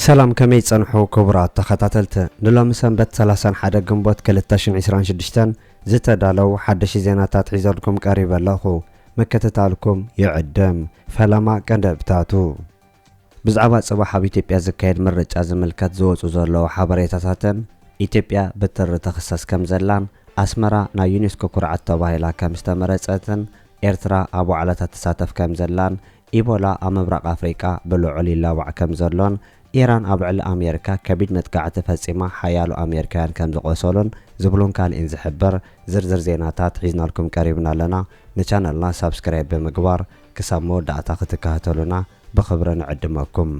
ሰላም፣ ከመይ ጸንሑ ክቡራት ተኸታተልቲ? ንሎሚ ሰንበት ሰላሳን ሓደ ግንቦት ክልተ ሽሕን ዕስራን ሽዱሽተን ዝተዳለዉ ሓደሽ ዜናታት ሒዘልኩም ቀሪበ ኣለኹ። ምክትታልኩም ይዕድም። ፈለማ ቀንዲ እብታቱ። ብዛዕባ ጽባሕ ኣብ ኢትዮጵያ ዝካየድ ምርጫ ዝምልከት ዝወጹ ዘለዉ ሓበሬታታትን፣ ኢትዮጵያ ብትሪ ትኽሰስ ከም ዘላን፣ ኣስመራ ናይ ዩኔስኮ ኩርዓት ተባሂላ ከም ዝተመረጸትን፣ ኤርትራ ኣብ ዋዕላታት ትሳተፍ ከም ዘላን፣ ኢቦላ ኣብ ምብራቕ ኣፍሪቃ ብልዑል ይላባዕ ከም ዘሎን፣ ኢራን ኣብ ልዕሊ ኣሜሪካ ከቢድ መጥቃዕቲ ፈጺማ ሓያሎ ኣሜሪካውያን ከም ዝቖሰሉን ዝብሉን ካልእን ዝሕብር ዝርዝር ዜናታት ሒዝናልኩም ቀሪብና ኣለና። ንቻነልና ሳብስክራይብ ብምግባር ክሳብ መወዳእታ ክትከታተሉና ብኽብሪ ንዕድመኩም።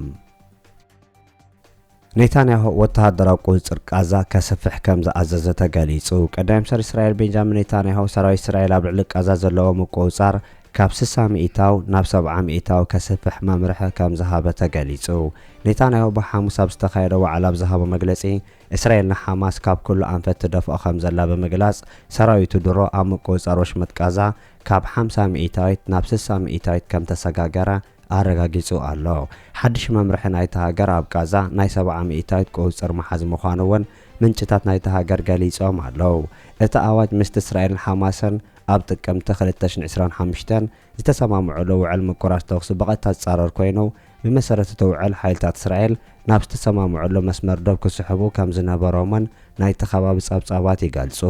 ኔታንያሁ ወተሃደራዊ ቁጽጽር ቃዛ ከስፍሕ ከም ዝኣዘዘ ተገሊጹ። ቀዳማይ ሚኒስትር እስራኤል ቤንጃሚን ኔታንያሁ ሰራዊት እስራኤል ኣብ ልዕሊ ቃዛ ዘለዎ ምቁጽጻር ካብ ስሳ ሚእታው ናብ ሰብዓ ሚእታው ከስፍሕ መምርሒ ከም ዝሃበ ተገሊጹ። ኔታንያሁ ብሓሙስ ኣብ ዝተኻየደ ዋዕላ ኣብ ዝሃቦ መግለጺ፣ እስራኤል ንሓማስ ካብ ኩሉ ኣንፈት ትደፍኦ ከም ዘላ ብምግላጽ፣ ሰራዊቱ ድሮ ኣብ ምቁጽጻር ወሽመጥ ቃዛ ካብ ሓምሳ ሚእታዊት ናብ ስሳ ሚእታዊት ከም ተሰጋገረ ኣረጋጊጹ ኣሎ። ሓድሽ መምርሒ ናይታ ሃገር ኣብ ቃዛ ናይ ሰብዓ ሚእታዊት ቁጽጽር ምሓዝ ምዃኑ እውን ምንጭታት ናይታ ሃገር ገሊጾም ኣለዉ። እቲ ኣዋጅ ምስቲ እስራኤልን ሓማስን ኣብ ጥቅምቲ ክልተ ሽሕን ዕስራን ሓሙሽተን ዝተሰማምዑሉ ውዕል ምቁራጽ ተኹሲ ብቐጥታ ዝጻረር ኮይኑ፣ ብመሰረት እቲ ውዕል ሓይልታት እስራኤል ናብ ዝተሰማምዑሉ መስመር ዶብ ክስሕቡ ከም ዝነበሮምን ናይቲ ከባቢ ጸብጻባት ይገልጹ።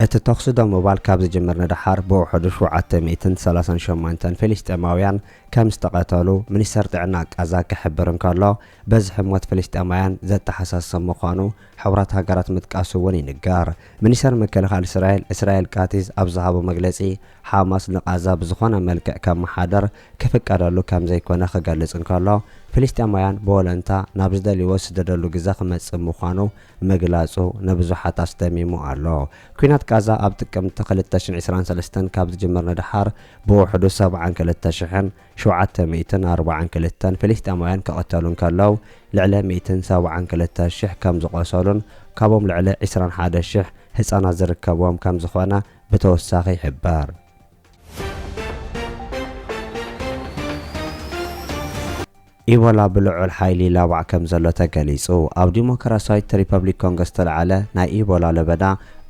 እቲ ተኹሲ ደው ምባል ካብ ዝጅምር ንደሓር ብውሕዱ ሸውዓተ ሚእትን ሰላሳን ሸሞንተን ፍልስጤማውያን ከም ዝተቐተሉ ሚኒስተር ጥዕና ቃዛ ክሕብር እንከሎ፣ በዝሒ ሞት ፍልስጤማውያን ዘተሓሳስብ ምዃኑ ሕቡራት ሃገራት ምጥቃሱ እውን ይንገር። ሚኒስተር ምክልኻል እስራኤል፣ እስራኤል ካቲዝ ኣብ ዝሃቦ መግለጺ፣ ሓማስ ንቃዛ ብዝኾነ መልክዕ ከመሓድር ክፍቀደሉ ከም ዘይኮነ ክገልጽ እንከሎ፣ ፍልስጤማውያን ብወለንታ ናብ ዝደልይዎ ዝስደደሉ ግዜ ክመጽእ ምዃኑ ምግላጹ ንብዙሓት ኣስደሚሙ ኣሎ። ኲናት ቃዛ ኣብ ጥቅምቲ ክልተ ሽሕን ዕስራን ሰለስተን ካብ ዝጅምር ንደሓር ብውሕዱ ሰብዓን ክልተ ሽሕን ሸውዓተ ሚእትን ኣርባዓን ክልተን ፍልስጤማውያን ክቕተሉ እንከለዉ፣ ልዕሊ ሚእትን ሰብዓን ክልተ ሽሕ ከም ዝቖሰሉን ካብኦም ልዕሊ ዕስራን ሓደ ሽሕ ህጻናት ዝርከብዎም ከም ዝኾነ ብተወሳኺ ይሕበር። ኢቦላ ብልዑል ሓይሊ ይላባዕ ከም ዘሎ ተገሊጹ። ኣብ ዲሞክራሲያዊት ሪፐብሊክ ኮንጎ ዝተልዓለ ናይ ኢቦላ ለበዳ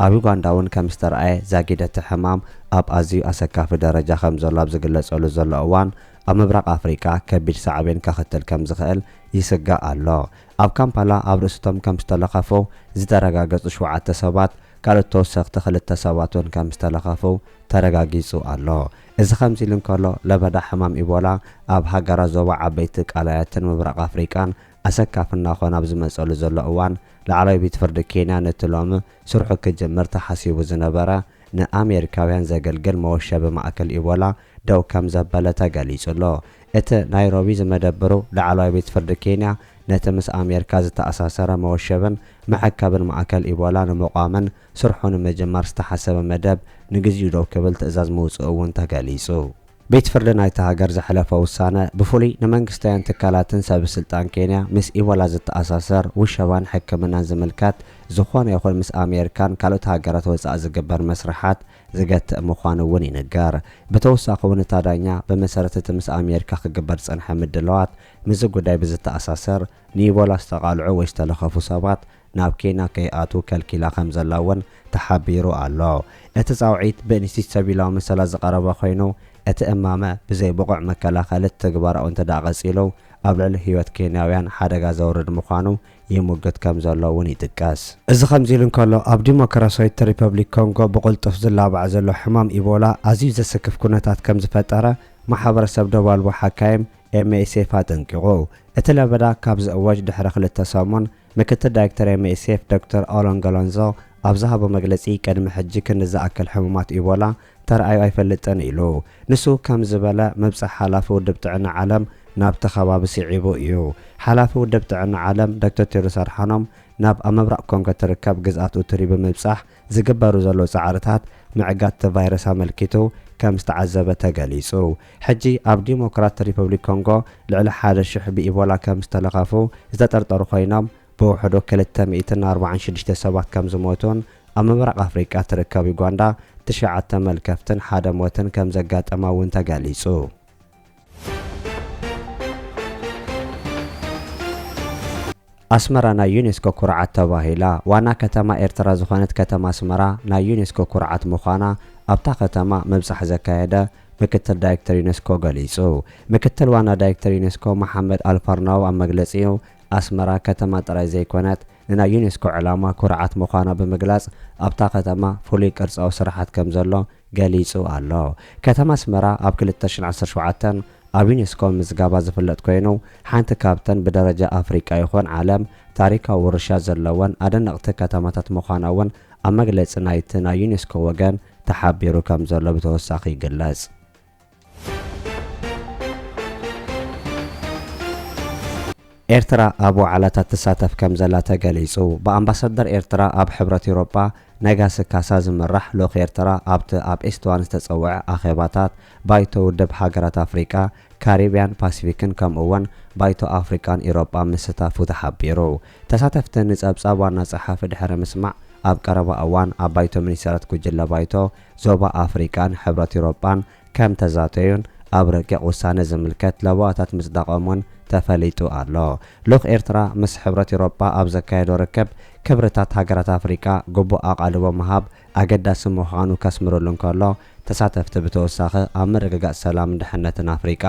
ኣብ ዩጋንዳ እውን ከም ዝተረኣየ ዛጊድ እቲ ሕማም ኣብ ኣዝዩ ኣሰካፊ ደረጃ ከም ዘሎ ኣብ ዝግለጸሉ ዘሎ እዋን፣ ኣብ ምብራቕ ኣፍሪቃ ከቢድ ሳዕቤን ከኽትል ከም ዝኽእል ይስጋእ ኣሎ። ኣብ ካምፓላ ኣብ ርእስቶም ከም ዝተለኸፉ ዝተረጋገጹ ሸውዓተ ሰባት፣ ካልኦት ተወሰኽቲ ክልተ ሰባት እውን ከም ዝተለኸፉ ተረጋጊጹ ኣሎ። እዚ ከምዚ ኢሉ እንከሎ፣ ለበዳ ሕማም ኢቦላ ኣብ ሃገራት ዞባ ዓበይቲ ቀላያትን ምብራቕ ኣፍሪቃን ኣሰካፊ እናኾነ ኣብ ዝመጸሉ ዘሎ እዋን፣ ላዕለዋይ ቤት ፍርዲ ኬንያ ነቲ ሎሚ ስርሑ ክጅምር ተሓሲቡ ዝነበረ ንኣሜሪካውያን ዘገልግል መወሸቢ ማእከል ኢቦላ ደው ከም ዘበለ ተገሊጹ ኣሎ። እቲ ናይሮቢ ዝመደብሩ ላዕለዋይ ቤት ፍርዲ ኬንያ፣ ነቲ ምስ ኣሜሪካ ዝተኣሳሰረ መወሸብን መዐከብን ማእከል ኢቦላ ንምቋምን ስርሑ ንምጅማር ዝተሓሰበ መደብ ንግዚኡ ደው ክብል ትእዛዝ ምውጽኡ እውን ተገሊጹ። ቤት ፍርዲ ናይታ ሃገር ዘሕለፎ ውሳነ፣ ብፍሉይ ንመንግስታውያን ትካላትን ሰብ ስልጣን ኬንያ ምስ ኢቦላ ዝተኣሳሰር ውሸባን ሕክምናን ዝምልከት ዝኾነ ይኹን ምስ ኣሜሪካን ካልኦት ሃገራት ወጻኢ ዝግበር መስርሓት ዝገትእ ምዃኑ እውን ይንገር። ብተወሳኺ እውን እታ ዳኛ፣ ብመሰረት እቲ ምስ ኣሜሪካ ክግበር ዝጸንሐ ምድላዋት፣ ምስዚ ጉዳይ ብዝተኣሳሰር ንኢቦላ ዝተቓልዑ ወይ ዝተለኸፉ ሰባት ናብ ኬንያ ከይኣትዉ ከልኪላ ከም ዘላ እውን ተሓቢሩ ኣሎ። እቲ ጻውዒት ብኢንስቲትዩት ሰቢላዊ መሰላት ዝቐረበ ኮይኑ፣ እቲ እማመ ብዘይ ብቑዕ መከላኸሊ ትግበራኡ እንተ ደኣ ቀጺሉ፣ ኣብ ልዕሊ ህይወት ኬንያውያን ሓደጋ ዘውርድ ምዃኑ ይሙግት ከም ዘሎ እውን ይጥቀስ። እዚ ከምዚ ኢሉ እንከሎ፣ ኣብ ዲሞክራሲያዊት ሪፐብሊክ ኮንጎ ብቕልጡፍ ዝላባዕ ዘሎ ሕማም ኢቦላ ኣዝዩ ዘሰክፍ ኩነታት ከም ዝፈጠረ ማሕበረሰብ ደቡብ ኣልቦ ሓካይም ኤምኤስኤፍ ኣጠንቂቑ። እቲ ለበዳ ካብ ዝእወጅ ድሕሪ ክልተ ሰሙን፣ ምክትል ዳይሬክተር ኤምኤስኤፍ ዶክተር ኦሎንጎ ሎንዞ ኣብ ዝሃቦ መግለጺ፣ ቅድሚ ሕጂ ክንዲ ዝኣክል ሕሙማት ኢቦላ ተራእዩ ኣይፈልጥን ኢሉ። ንሱ ከም ዝበለ፣ ምብጻሕ ሓላፊ ውድብ ጥዕና ዓለም ናብቲ ከባቢ ስዒቡ እዩ። ሓላፊ ውድብ ጥዕና ዓለም ዶክተር ቴድሮስ ኣድሓኖም ናብ ኣብ ምብራቕ ኮንጎ ትርከብ ግዝኣት ኡቱሪ ብምብጻሕ ዝግበሩ ዘለዉ ጻዕርታት ምዕጋት እቲ ቫይረስ ኣመልኪቱ ከም ዝተዓዘበ ተገሊጹ። ሕጂ ኣብ ዲሞክራት ሪፐብሊክ ኮንጎ ልዕሊ ሓደ ሽሕ ብኢቦላ ከም ዝተለኸፉ ዝተጠርጠሩ ኮይኖም፣ ብውሕዱ ክልተ ሚእትን ኣርባዓን ሽዱሽተ ሰባት ከም ዝሞቱን ኣብ ምብራቕ ኣፍሪቃ ትርከብ ዩጋንዳ ትሽዓተ መልከፍትን ሓደ ሞትን ከም ዘጋጠማ እውን ተገሊጹ። ኣስመራ ናይ ዩኔስኮ ኩርዓት ተባሂላ። ዋና ከተማ ኤርትራ ዝኾነት ከተማ ኣስመራ ናይ ዩኔስኮ ኩርዓት ምዃና ኣብታ ከተማ ምብጻሕ ዘካየደ ምክትል ዳይሬክተር ዩኔስኮ ገሊጹ። ምክትል ዋና ዳይሬክተር ዩኔስኮ መሓመድ ኣልፋርናው ኣብ መግለጺኡ፣ ኣስመራ ከተማ ጥራይ ዘይኮነት፣ ንናይ ዩኔስኮ ዕላማ ኩርዓት ምዃና ብምግላጽ፣ ኣብታ ከተማ ፍሉይ ቅርጻዊ ስራሓት ከም ዘሎ ገሊጹ ኣሎ። ከተማ ኣስመራ ኣብ ክልተ ሽሕን ዓሰርተ ሸውዓተን ኣብ ዩኔስኮ ምዝጋባ ዝፍለጥ ኮይኑ፣ ሓንቲ ካብተን ብደረጃ ኣፍሪቃ ይኹን ዓለም ታሪካዊ ውርሻ ዘለወን ኣደነቕቲ ከተማታት ምዃና እውን ኣብ መግለጺ ናይቲ ናይ ዩኔስኮ ወገን ተሓቢሩ ከም ዘሎ ብተወሳኺ ይግለጽ። ኤርትራ ኣብ ዋዕላታት ትሳተፍ ከም ዘላ ተገሊጹ። ብኣምባሳደር ኤርትራ ኣብ ሕብረት ኤውሮጳ ነጋሲ ካሳ ዝምራሕ ልኡኽ ኤርትራ ኣብቲ ኣብ ኤስቶዋን ዝተጸውዐ ኣኼባታት ባይቶ ውድብ ሃገራት ኣፍሪቃ፣ ካሪብያን ፓሲፊክን ከምኡ እውን ባይቶ ኣፍሪቃን ኤውሮጳ ምስታፉ ተሓቢሩ። ተሳተፍቲ ንጸብጻብ ዋና ጸሓፊ ድሕሪ ምስማዕ፣ ኣብ ቀረባ እዋን ኣብ ባይቶ ሚኒስተራት ጉጅለ ባይቶ ዞባ ኣፍሪቃን ሕብረት ኤውሮጳን ከም ተዛተዩን ኣብ ረቂቕ ውሳነ ዝምልከት ለበዋታት ምጽዳቖም እውን ተፈሊጡ ኣሎ። ልኡኽ ኤርትራ ምስ ሕብረት ኤውሮጳ ኣብ ዘካየዶ ርክብ፣ ክብርታት ሃገራት ኣፍሪቃ ግቡእ ኣቓልቦ ምሃብ ኣገዳሲ ምዃኑ ከስምርሉ እንከሎ፣ ተሳተፍቲ ብተወሳኺ ኣብ ምርግጋጽ ሰላምን ድሕነትን ኣፍሪቃ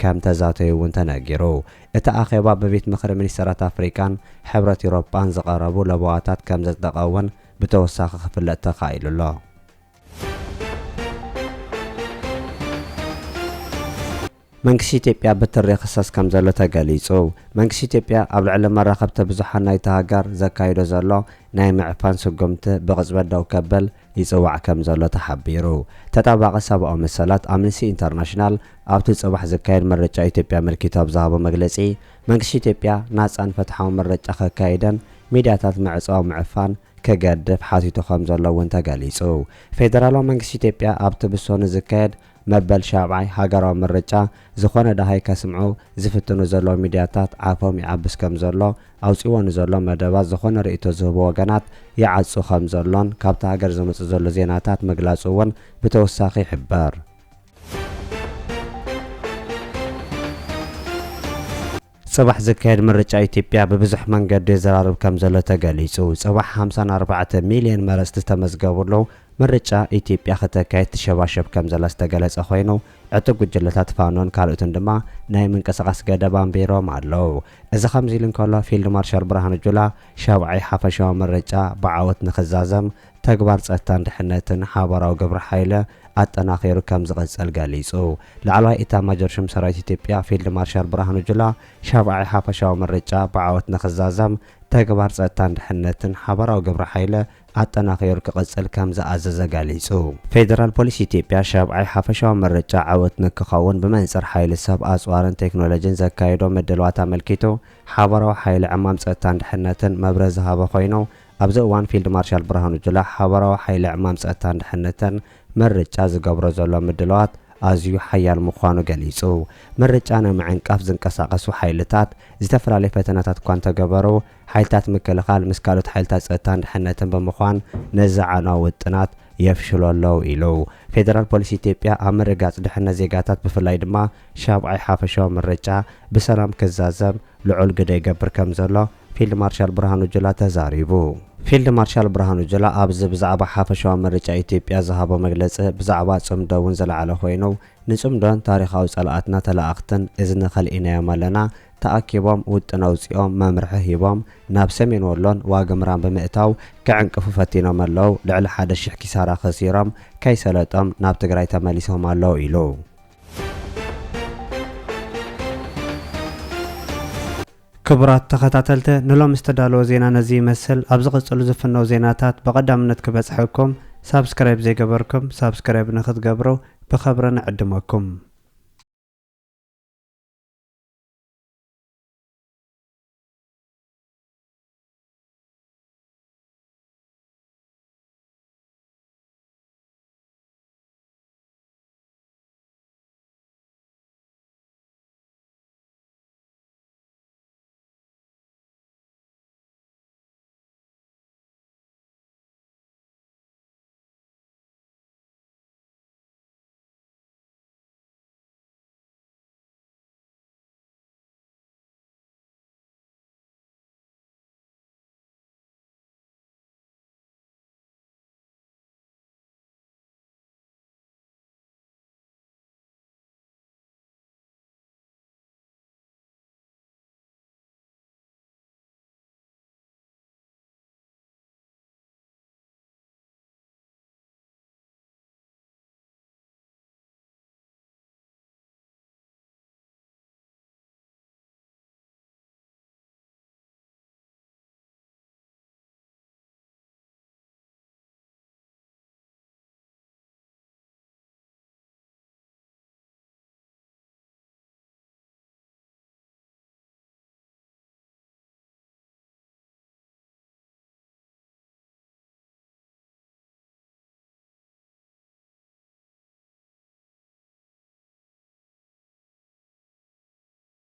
ከም ተዛተዩ እውን ተነጊሩ። እቲ ኣኼባ ብቤት ምኽሪ ሚኒስተራት ኣፍሪቃን ሕብረት ኤውሮጳን ዝቐረቡ ለበዋታት ከም ዘጽደቐ እውን ብተወሳኺ ክፍለጥ ተኻኢሉ ኣሎ። መንግስቲ ኢትዮጵያ ብትሪ ይኽሰስ ከም ዘሎ ተገሊጹ። መንግስቲ ኢትዮጵያ ኣብ ልዕሊ መራኸብቲ ብዙሓን ናይቲ ሃገር ዘካይዶ ዘሎ ናይ ምዕፋን ስጉምቲ ብቕጽበት ደው ከብል ይጽዋዕ ከም ዘሎ ተሓቢሩ። ተጣባቒ ሰብኣዊ መሰላት ኣምነስቲ ኢንተርናሽናል ኣብቲ ጽባሕ ዝካየድ ምርጫ ኢትዮጵያ ኣመልኪቱ ኣብ ዝሃቦ መግለጺ፣ መንግስቲ ኢትዮጵያ ናጻን ፍትሓዊ ምርጫ ከካይድን ሚድያታት ምዕጻው ምዕፋን ክገድፍ ሓቲቱ ከም ዘሎ እውን ተገሊጹ። ፌደራላዊ መንግስቲ ኢትዮጵያ ኣብቲ ብሰኑ ዝካየድ መበል ሻብዓይ ሃገራዊ ምርጫ ዝኾነ ደሃይ ከስምዑ ዝፍትኑ ዘለዉ ሚድያታት ዓፎም ይዓብስ ከም ዘሎ፣ ኣውጺዎ ንዘሎ መደባት ዝኾነ ርእይቶ ዝህቡ ወገናት ይዓጹ ከም ዘሎን ካብታ ሃገር ዝመጹ ዘሎ ዜናታት ምግላጹ እውን ብተወሳኺ ይሕበር። ጽባሕ ዝካየድ ምርጫ ኢትዮጵያ ብብዙሕ መንገዲ የዘራርብ ከም ዘሎ ተገሊጹ። ጽባሕ ሓምሳን ኣርባዕተ ሚልዮን መረጽቲ ዝተመዝገቡሉ ምርጫ ኢትዮጵያ ክተካየድ ትሸባሸብ ከም ዘላ ዝተገለጸ ኮይኑ፣ ዕጡቕ ጉጅለታት ፋኖን ካልኦትን ድማ ናይ ምንቅስቓስ ገደብ ኣንቢሮም ኣለዉ። እዚ ከምዚ ኢሉ እንከሎ፣ ፊልድ ማርሻል ብርሃኑ ጁላ ሻብዓይ ሓፈሻዊ ምርጫ ብዓወት ንኽዛዘም ተግባር ጸጥታን ድሕነትን ሓባራዊ ግብረ ሓይሊ ኣጠናኺሩ ከም ዝቕጽል ገሊጹ። ላዕለዋይ ኢታማጆር ሹም ሰራዊት ኢትዮጵያ ፊልድ ማርሻል ብርሃኑ ጁላ፣ ሻብዓይ ሓፈሻዊ ምርጫ ብዓወት ንኽዛዘም ተግባር ጸጥታን ድሕነትን ሓባራዊ ግብረ ሓይሊ ኣጠናኺሩ ክቕጽል ከም ዝኣዘዘ ገሊጹ። ፌደራል ፖሊስ ኢትዮጵያ ሻብዓይ ሓፈሻዊ ምርጫ ዓወት ንክኸውን ብመንጽር ሓይሊ ሰብ፣ ኣጽዋርን ቴክኖሎጂን ዘካየዶ ምድልዋት ኣመልኪቱ፣ ሓባራዊ ሓይሊ ዕማም ጸጥታን ድሕነትን መብርሂ ዝሃበ ኮይኑ፣ ኣብዚ እዋን ፊልድ ማርሻል ብርሃኑ ጁላ ሓባራዊ ሓይሊ ዕማም ጸጥታን ድሕነትን ምርጫ ዝገብሮ ዘሎ ምድላዋት ኣዝዩ ሓያል ምዃኑ ገሊጹ። ምርጫ ንምዕንቃፍ ዝንቀሳቐሱ ሓይልታት ዝተፈላለዩ ፈተናታት እኳ እንተገበሩ፣ ሓይልታት ምክልኻል ምስ ካልኦት ሓይልታት ጸጥታን ድሕነትን ብምዃን ነዚ ዓና ውጥናት የፍሽሎ ኣለዉ ኢሉ። ፌደራል ፖሊስ ኢትዮጵያ ኣብ ምርግጋጽ ድሕነት ዜጋታት ብፍላይ ድማ ሻብዓይ ሓፈሻዊ ምርጫ ብሰላም ክዛዘም ልዑል ግደ ይገብር ከም ዘሎ ፊልድ ማርሻል ብርሃኑ ጁላ ተዛሪቡ። ፊልድ ማርሻል ብርሃኑ ጁላ ኣብዚ ብዛዕባ ሓፈሻዊ ምርጫ ኢትዮጵያ ዝሃቦ መግለጺ ብዛዕባ ጽምዶ እውን ዝለዓለ ኮይኑ፣ ንጽምዶን ታሪኻዊ ጸላእትና ተለኣኽትን እዝኒ ከልኢናዮም ኣለና፣ ተኣኪቦም ውጥን ኣውጺኦም መምርሒ ሂቦም ናብ ሰሜን ወሎን ዋግምራን ብምእታው ክዕንቅፉ ፈቲኖም ኣለዉ፣ ልዕሊ ሓደ ሽሕ ኪሳራ ከሲሮም ከይሰለጦም ናብ ትግራይ ተመሊሶም ኣለዉ ኢሉ። ክቡራት ተኸታተልቲ፣ ንሎሚ ዝተዳለወ ዜና ነዚ ይመስል። ኣብ ዝቕጽሉ ዝፍነው ዜናታት ብቐዳምነት ክበጽሐኩም ሳብስክራይብ ዘይገበርኩም ሳብስክራይብ ንክትገብሩ ብኸብሪ ንዕድመኩም።